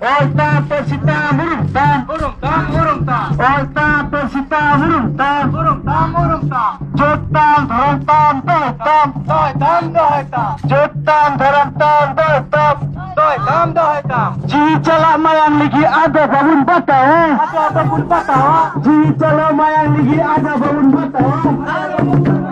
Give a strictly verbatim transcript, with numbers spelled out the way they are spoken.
ᱚᱞ ᱛᱟᱢ ᱯᱟᱹᱨᱥᱤ ᱛᱟᱢ ᱩᱨᱩᱢ ᱛᱟᱢ᱾ ᱩᱨᱩᱢ ᱛᱟᱢ, ᱩᱨᱩᱢ ᱛᱟᱢ᱾ ᱚᱞ ᱛᱟᱢ ᱯᱟᱹᱨᱥᱤ ᱛᱟᱢ ᱩᱨᱩᱢ ᱛᱟᱢ᱾ ᱩᱨᱩᱢ ᱛᱟᱢ, ᱩᱨᱩᱢ ᱛᱟᱢ᱾ ᱡᱟᱹᱛ ᱛᱟᱢ ᱫᱷᱚᱨᱚᱢ ᱛᱟᱢ ᱫᱚᱦᱚᱭ ᱛᱟᱢ᱾ ᱫᱚᱦᱚᱭ ᱛᱟᱢ, ᱫᱚᱦᱚᱭ ᱛᱟᱢ᱾ ᱡᱟᱹᱛ ᱛᱟᱢ ᱫᱷᱚᱨᱚᱢ ᱛᱟᱢ ᱫᱚᱦᱚᱭ ᱛᱟᱢ᱾ ᱫᱚᱦᱚᱭ ᱛᱟᱢ, ᱫᱚᱦᱚᱭ ᱛᱟᱢ᱾ ᱡᱤᱣᱤ ᱪᱟᱞᱟᱜ ᱢᱟᱭᱟᱝ ᱞᱟᱹᱜᱤᱫ ᱟᱫᱚ ᱵᱟᱵᱚᱱ ᱵᱟᱛᱟᱣᱟ᱾ ᱟᱫᱚ ᱵᱟᱵᱚᱱ ᱵᱟᱛᱟᱣᱟ᱾ ᱡᱤᱣᱤ ᱪᱟᱞᱟᱜ ᱢᱟᱭᱟᱝ ᱞᱟᱹᱜᱤᱫ ᱟᱫᱚ ᱵᱟᱵᱚᱱ ᱵᱟᱛᱟᱣᱟ᱾ ᱟᱫᱚ ᱵᱟᱵᱚᱱ ᱵᱟᱛᱟᱣᱟ᱾